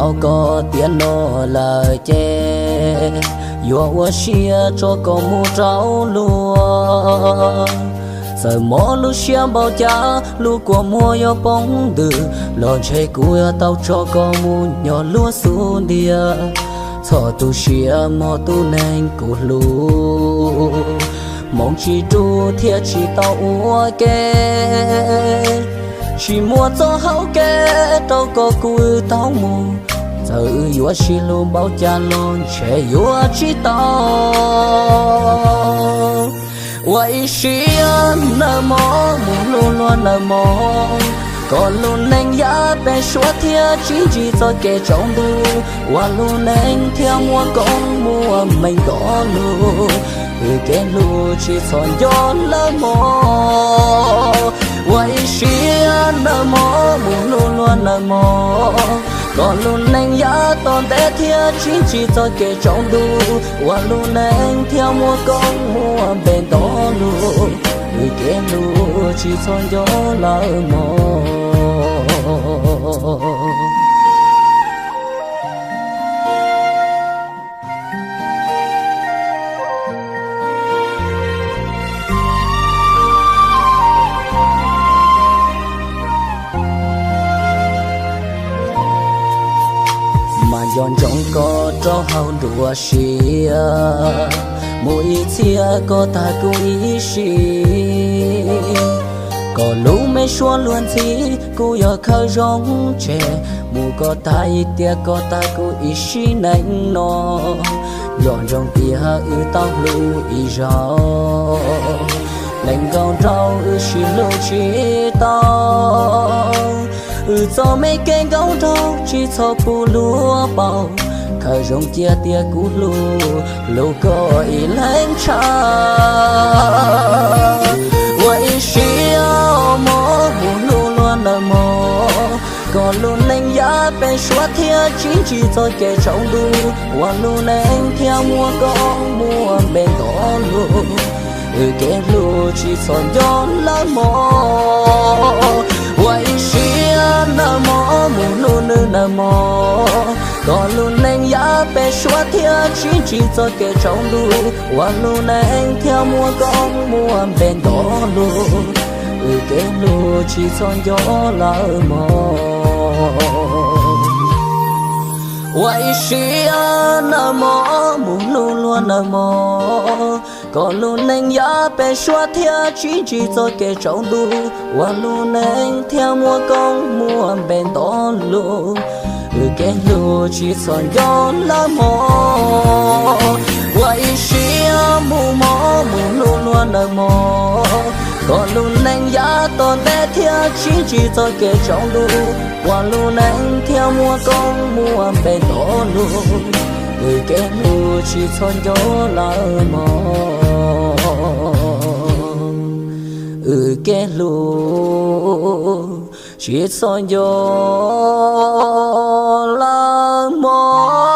Koj tiav no lawm ces yuav ua siab tso koj mus rau luag. Txawm mob lub siab npaum cas, lub kua muag yuav poob ntws los ntshe kuv yuav tau tso koj mus nyob luag xub ntiag. Txhob tu siab mog tus neeg kuv hlub, hmoov tsis ruj thiaj tsis tau ua ke. Tsis muaj txoj hau kev rau koj kuv tau mus, txawm wb yuav sib hlub npaum cas los ntshe yuav tsis tau. Ua ib siab nawb mog, mus hlub luag nawb mog, kom lub neej yav peb suav thiab tsis ntsib txoj kev tsaus ntuj, ua lub neej thiaj muaj koob muaj meej nto lug, wb kev hlub tsis txhob nco lawm mog. Ua ib siab nawb mog, mus hlub luag nawb mog, kom lub neej yav tom ntej thiaj tsis ntsib txoj kev tsaus ntuj, ua lub neej thiaj muaj koob muaj npe nto lug, wb kev hlub tsis txhob nco lawm mog. Mas nco ntsoov koj rau hauv nruab siab, mus ib txhia koj tag kuv ib sim, kom lub me suab luag ntxhi kuv yuav khaws zoo tseg, mus koj tag ib tiam koj tag kuv ib sim neej no. Nco ntsoov tias wb tau hlub ib zaug, neej nkaus nraug wb sib hlub tsis tau, wb txoj me kev nkauj nraug tsis txhob pub luag paub, khaws zoo cia tias kuv hlub, hlub koj ib leeg tshaj. Ua ib siab mog, mus hlub luag nawb mog, kom lub neej yav peb suav thiab tsis ntsib txoj kev tsaus ntuj, ua lub neej thiaj muaj koob muaj npe nto lug, wb kev hlub tsis txhob nco lawm mog. Ua ib siab nawb mog, mus hlub nws nawb mog, kom lub neej yav peb suav thiab tsis ntsib txoj kev tsaus ntuj, ua lub neej thiaj muaj koob muaj npe nto lug, wb kev hlub tsis txhob nco lawm mog. Ua ib siab nawb mog, mus hlub luag nawb mog, kom lub neej yav peb suav thiab tsis ntsib txoj kev tsaus ntuj, ua lub neej thiaj muaj koob muaj npe nto lug, wb kev hlub tsis txhob nco lawm mog. Ua ib siab mus mog, mus hlub luag nawb mog, kom lub neej yav tom ntej thiaj tsis ntsib txoj kev tsaus ntuj, ua lub neej thiaj muaj koob muaj npe nto lug, wb kev hlub tsis txhob nco lawm mog, wb kev hlub tsis txhob nco lawm mog.